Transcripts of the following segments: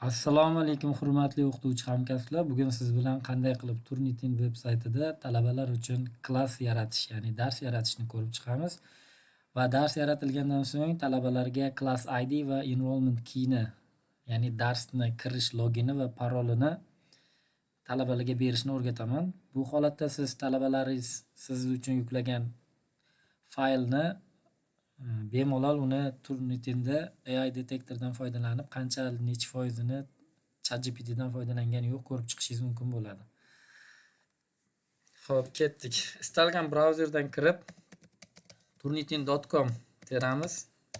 Assalomu alaykum, hurmatli o'qituvchi hamkasblar. Bugun siz bilan qanday qilib Turnitin veb saytida talabalar uchun klass yaratish, ya'ni dars yaratishni ko'rib chiqamiz. Va dars yaratilgandan so'ng talabalarga class ID va enrollment keyni, ya'ni darsni kirish logini va parolini talabalarga berishni o'rgataman. Bu holatda siz talabalaringiz siz uchun yuklagan faylni bemalol uni Turnitinda AI detektordan foydalanib qancha, nechi foizini ChatGPTdan foydalangani yo'q ko'rib chiqishingiz mumkin bo'ladi. Xo'p, ketdik. Istalgan brauzerdan kirib turnitin.com teramiz,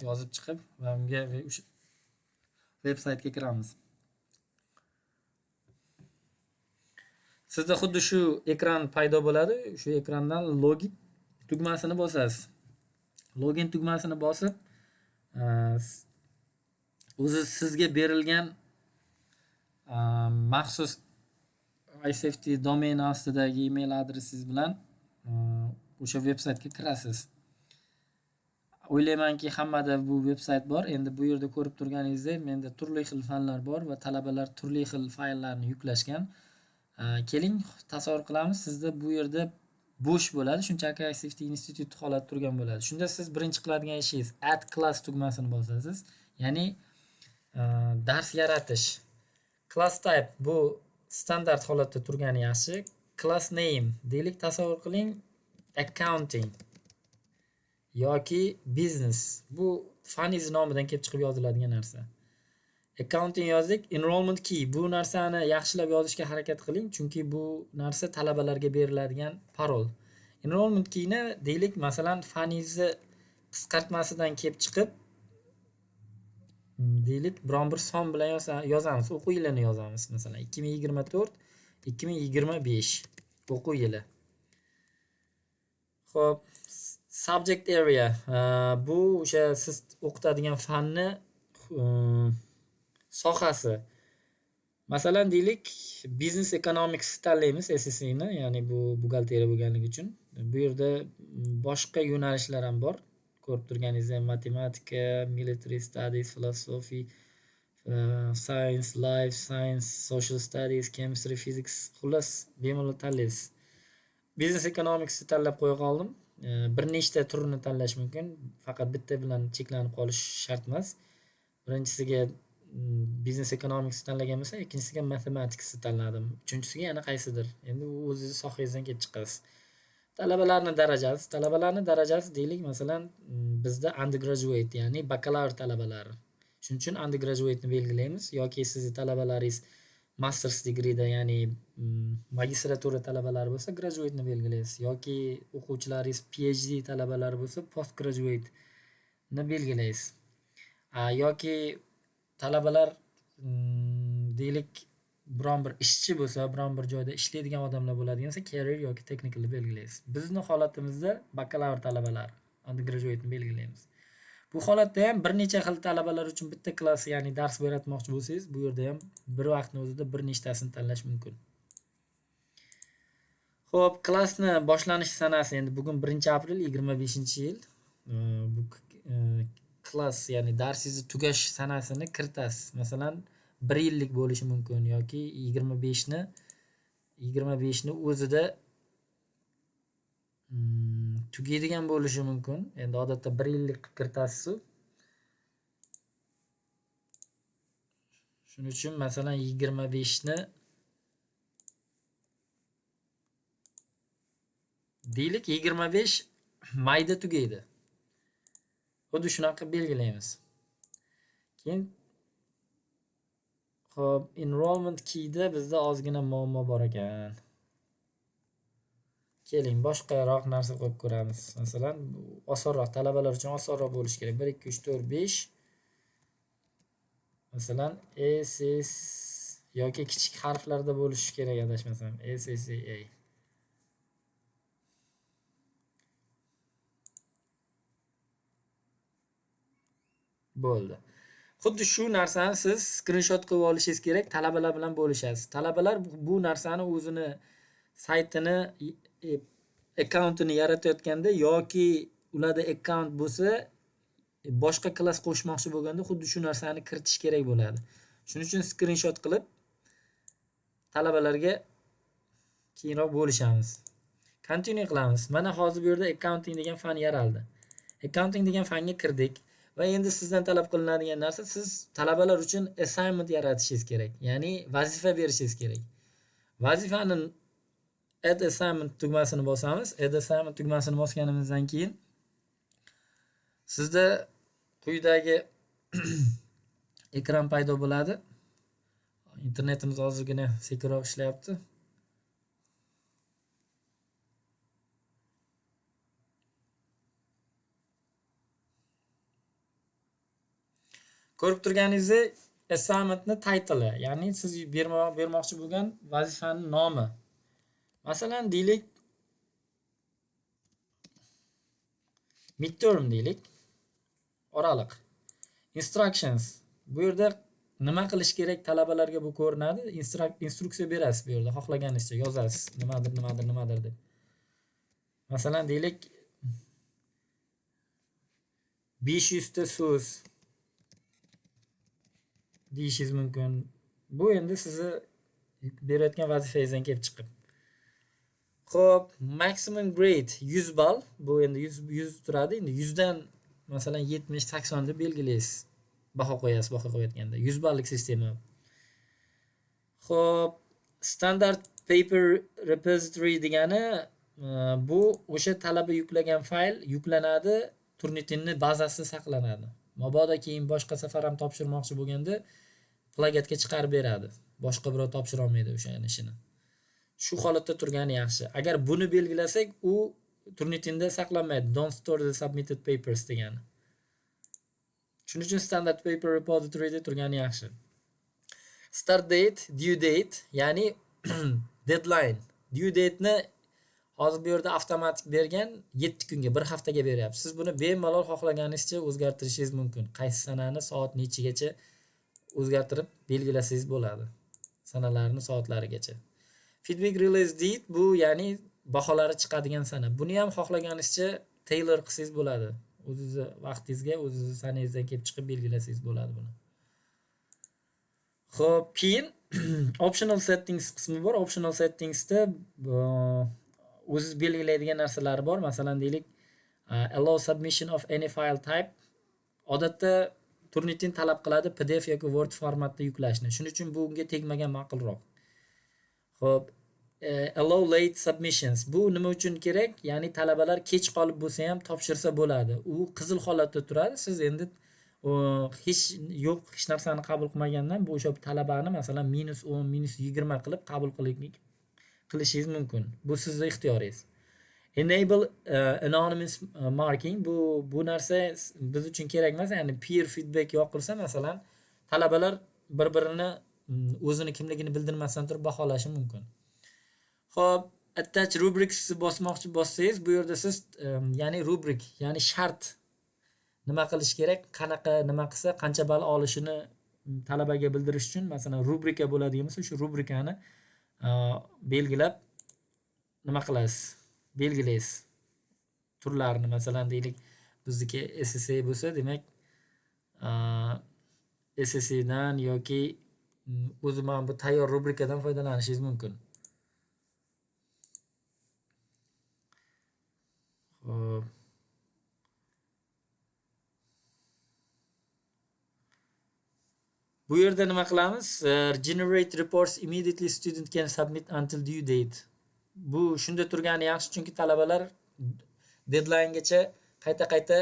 yozib chiqib va unga o'sha veb saytga kiramiz. Sizda xuddi shu ekran paydo bo'ladi. Shu ekrandan login tugmasini bosasiz. Login tugmasini bosib, o'zi sizga berilgan maxsus iSafety domeni ostidagi email adresingiz bilan o'sha veb saytga kirasiz. O'ylaymanki, hammada bu veb sayt bor. Endi bu yerda ko'rib turganingizdek, menda turli xil fanlar bor va talabalar turli xil fayllarni yuklashgan. Keling, tasavvur qilamiz, sizda bu yerda bo'sh bo'ladi, shunchaki iSafety Institute holat turgan bo'ladi. Shunda siz birinchi qiladigan ishingiz add class tugmasini bosasiz, ya'ni dars yaratish. Class type bu standart holatda turgani yaxshi. Class name deylik, tasavvur qiling, accounting yoki business. Bu faningiz nomidan kelib chiqib yoziladigan narsa. Accounting yozdik. Enrollment key, bu narsani yaxshilab yozishga harakat qiling, chunki bu narsa talabalarga beriladigan parol. Enrollment keyni deylik, masalan, faningizni qisqartmasidan kelib chiqib deylik, biron bir son bilan yozamiz, o'quv yilini yozamiz. Masalan, 2024-2025 o'quv yili. Xo'p, subject area, bu o'sha siz o'qitadigan fanni sohasi. Masalan, deylik, business economics tanlaymiz, SSCni, ya'ni bu buxgalteriya bo'lganligi uchun. Bu yerda boshqa yo'nalishlar ham bor. Ko'rib turganingizdek, matematika, military studies, philosophy, science, life science, social studies, chemistry, physics, xullas, bemalol tanlaysiz. Business economicsni tanlab qo'ya qoldim. Bir nechta turini tanlash mumkin. Faqat bitta bilan cheklanib qolish shart emas. Birinchisiga business economics tanlagan bo'lsam, ikkinchisiga mathematicsni tanladim. Uchinchisiga yana qaysidir. Endi u o'zingizni sohangizdan kelib chiqasiz. Talabalarni darajasi, talabalarni darajasi deylik, masalan, bizda undergraduate, ya'ni bakalavr talabalari. Shuning uchun undergraduate'ni belgilaymiz yoki sizni talabalaringiz masters degree'da, ya'ni magistratura talabalari bo'lsa, graduate'ni belgilaysiz yoki o'quvchilaringiz PhD talabalari bo'lsa, postgraduate'ni belgilaysiz. Yoki talabalar deylik, biron bir ishchi bo'lsa, biron bir joyda ishlaydigan odamlar bo'ladigan bo'lsa, career yoki technicalni belgilaysiz. Bizni holatimizda bakalavr talabalar, undergraduate'ni belgilaymiz. Bu holatda ham bir necha xil talabalar uchun bitta klass, ya'ni dars yaratmoqchi bo'lsangiz, bu yerda ham bir vaqtning o'zida bir nechtasini tanlash mumkin. Xo'p, klassni boshlanish sanasi endi bugun 1-aprel 25-yil. Bu klass, ya'ni darsingizni tugash sanasini kiritasiz. Masalan, 1 yillik bo'lishi mumkin yoki 25ni o'zida tugaydigan bo'lishi mumkin. Endi odatda 1 yillik qilib kiritasiz-u. Shuning uchun masalan 25ni deylik, 25 mayda tugaydi. Xuddi shunaqa qilib belgilaymiz. Keyin xo'p, enrollment keyda bizda ozgina muammo bor ekan. Keling, boshqaroq narsa qo'yib ko'ramiz. Masalan, osonroq, talabalar uchun osonroq bo'lishi kerak. 1 2 3 4 5. Masalan, S S yoki kichik harflarda bo'lishi kerak adashmasam. S S A. Bo'ldi. Xuddi shu narsani siz screenshot qilib olishingiz kerak, talabalar bilan bo'lishasiz. Talabalar bu narsani o'zini saytini, akkauntini yaratayotganda yoki ularda akkaunt bo'lsa, boshqa klass qo'shmoqchi bo'lganda xuddi shu narsani kiritish kerak bo'ladi. Shuning uchun skrinshot qilib talabalarga keyinroq bo'lishamiz. Continue qilamiz. Mana hozir bu yerda accounting degan fan yaraldi. Accounting degan fanga kirdik va endi sizdan talab qilinadigan narsa, siz talabalar uchun assignment yaratishingiz kerak. Ya'ni vazifa berishingiz kerak. Vazifani add assignment tugmasini bosamiz. Add assignment tugmasini bosganimizdan keyin sizda quyidagi ekran paydo bo'ladi. Internetimiz ozgina sekinroq ishlayapti. Ko'rib turganingizdek, assignmentni title'i, ya'ni siz bermoqchi bo'lgan vazifaning nomi. Masalan, deylik midterm deylik. Oraliq. Instructions. Bu yerda nima qilish kerak talabalarga bu ko'rinadi. Instruksiya berasiz bu yerda, xohlaganingizcha yozasiz. Nimadir, nimadir, nimadir deb. Masalan, deylik 500 ta so'z deyishingiz mumkin. Bu endi sizni berayotgan vazifangizdan kelib chiqib. Xo'p, maximum grade 100 ball. Bu endi 100 turadi. Endi 100 dan masalan 70, 80 deb belgilaysiz. Baho qo'yasiz, baho qo'yayotganda 100 ballik sistema. Xo'p, standard paper repository degani bu o'sha talaba yuklagan fayl yuklanadi, Turnitinni bazasida saqlanadi. Mabodo keyin boshqa safar ham topshirmoqchi bo'lganda plagiatga chiqarib beradi. Boshqa birov topshira olmaydi o'sha ishini. Shu holatda turgani yaxshi. Agar buni belgilasak, u Turnitinda saqlanmaydi. Don't store the submitted papers degani. Shuning uchun standard paper repositoryda turgani yaxshi. Start date, due date, ya'ni deadline. Due date ni hozir bu yerda avtomatik bergan 7 kunga, 1 haftaga beryapti. Siz buni bemalol xohlaganingizcha o'zgartirishingiz mumkin. Qaysi sanani soat nechigacha o'zgartirib belgilasangiz bo'ladi. Sanalarni soatlarigacha. Feedback release date bu ya'ni baholari chiqadigan sana. Buni ham xohlaganingizcha tailor qilsangiz bo'ladi. O'zingizni vaqtingizga, o'zingizni sanangizdan kelib chiqib belgilasangiz bo'ladi buni. Xo'p, keyin optional settings qismi bor. Optional settingsda o'zingiz belgilaydigan narsalari bor. Masalan, deylik, allow submission of any file type. Odatda Turnitin talab qiladi PDF yoki Word formatda yuklashni. Shuning uchun bunga tegmagan ma'qulroq. Xo'p, allow late submissions. Bu nima uchun kerak? Ya'ni talabalar kech qolib bo'lsa ham topshirsa bo'ladi. U qizil holatda turadi. Siz endi hech yo'q, hech narsani qabul qilmagandan bu o'sha talabani masalan -10, -20 qilib qabul qilishingiz mumkin. Bu sizning ixtiyoringiz. Enable anonymous marking, bu narsa biz uchun kerak emas. Ya'ni peer feedback yoqilsa, masalan, talabalar bir-birini o'zini kimligini bildirmasdan turib baholashi mumkin. Xo'p, attach rubrics bosmoqchi bo'lsangiz, bu yerda siz ya'ni rubrik, ya'ni shart nima qilish kerak, qanaqa nima qilsa qancha ball olishini talabaga bildirish uchun, masalan, rubrika bo'ladigan bo'lsa, shu rubrikani belgilab nima qilasiz? Belgilaysiz. Turlarini, masalan, deylik, bizniki SSA bo'lsa, demak, SSAdan yoki o'zi mana bu tayyor rubrikadan foydalanishingiz mumkin. Xo'p. Bu yerda nima qilamiz? Generate reports immediately student can submit until due date. Bu shunda turgani yaxshi, chunki talabalar deadlinegacha qayta-qayta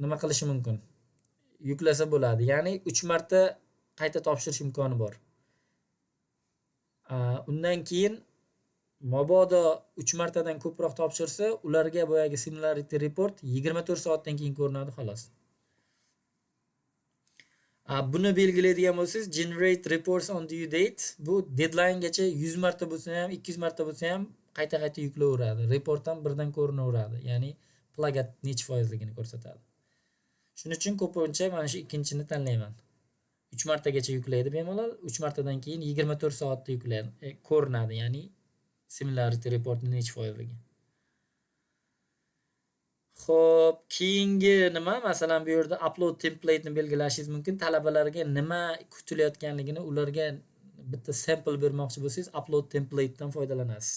nima qilishi mumkin? Yuklasa bo'ladi. Ya'ni 3 marta qayta topshirish imkoni bor. Undan keyin mabodo 3 martadan ko'proq topshirsa, ularga boyagi similarity report 24 soatdan keyin ko'rinadi xolos. Buni belgilaydigan bo'lsangiz, generate reports on due date, bu deadlinegacha 100 marta bo'lsa ham, 200 marta bo'lsa ham qayta-qayta yuklayveradi. Report ham birdan ko'rinaveradi. Ya'ni plagiat necha foizligini ko'rsatadi. Shuning uchun ko'pincha mana shu ikkinchini tanlayman. 3 martagacha yuklaydi bemalol, 3 martadan keyin 24 soatda yuklaydi, ko'rinadi, ya'ni similarity reportning necha foizligi. Xo'p, keyingi nima? Masalan, bu yerda upload template'ni belgilashingiz mumkin. Talabalarga nima kutilayotganligini ularga bitta sample bermoqchi bo'lsangiz, upload template'dan foydalanasiz.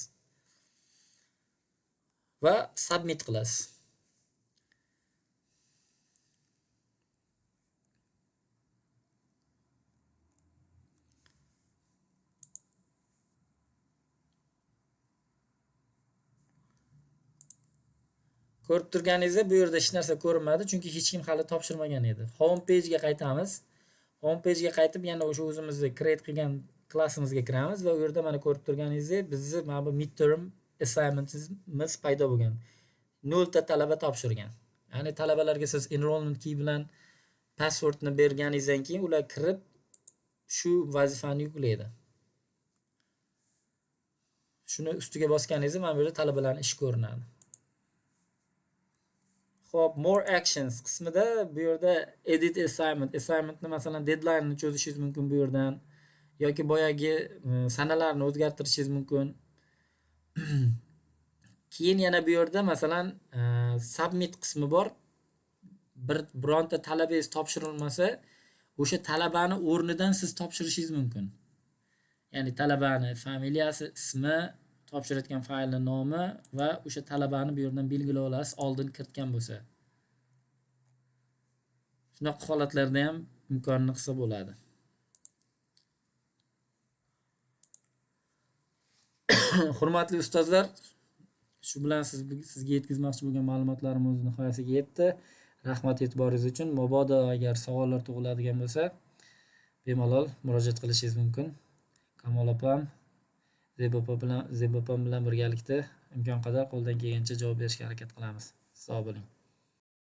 Va submit qilasiz. Ko'rib turganingizdek bu yerda hech narsa ko'rinmadi, chunki hech kim hali topshirmagan edi. Home page'ga qaytamiz. Home page'ga qaytib yana o'sha o'zimizni create qilgan klassimizga kiramiz va u yerda mana ko'rib turganingizdek bizni mana bu midterm assignmentimiz paydo bo'lgan. 0 ta talaba topshirgan. Ya'ni talabalarga siz enrollment key bilan passwordni berganingizdan keyin ular kirib shu vazifani yuklaydi. Shuni ustiga bosganingizda mana bu yerda talabalarning ishi ko'rinadi. Xo'p, more actions qismida bu yerda edit assignment, assignmentni masalan deadline'ni cho'zishingiz mumkin bu yerdan yoki boyagi sanalarni o'zgartirishingiz mumkin. Keyin yana bu yerda masalan submit qismi bor. Bironta talabangiz topshirilmasa, o'sha talabani o'rnidan siz topshirishingiz mumkin. Ya'ni talabani familiyasi, ismi, topshirayotgan faylning nomi va o'sha talabani bu yerdan belgilab olasiz, oldin kiritgan bo'lsa. Shunaqa holatlarda ham imkonini qilsa bo'ladi. Hurmatli ustozlar, shu bilan sizga yetkazmoqchi bo'lgan ma'lumotlarim o'z nihoyasiga yetdi. Rahmat e'tiboringiz uchun. Mabodo agar savollar tug'iladigan bo'lsa, bemalol murojaat qilishingiz mumkin. Kamol opam, Zeba opam bilan birgalikda imkon qadar qo'ldan kelgancha javob berishga harakat qilamiz. Sog' bo'ling.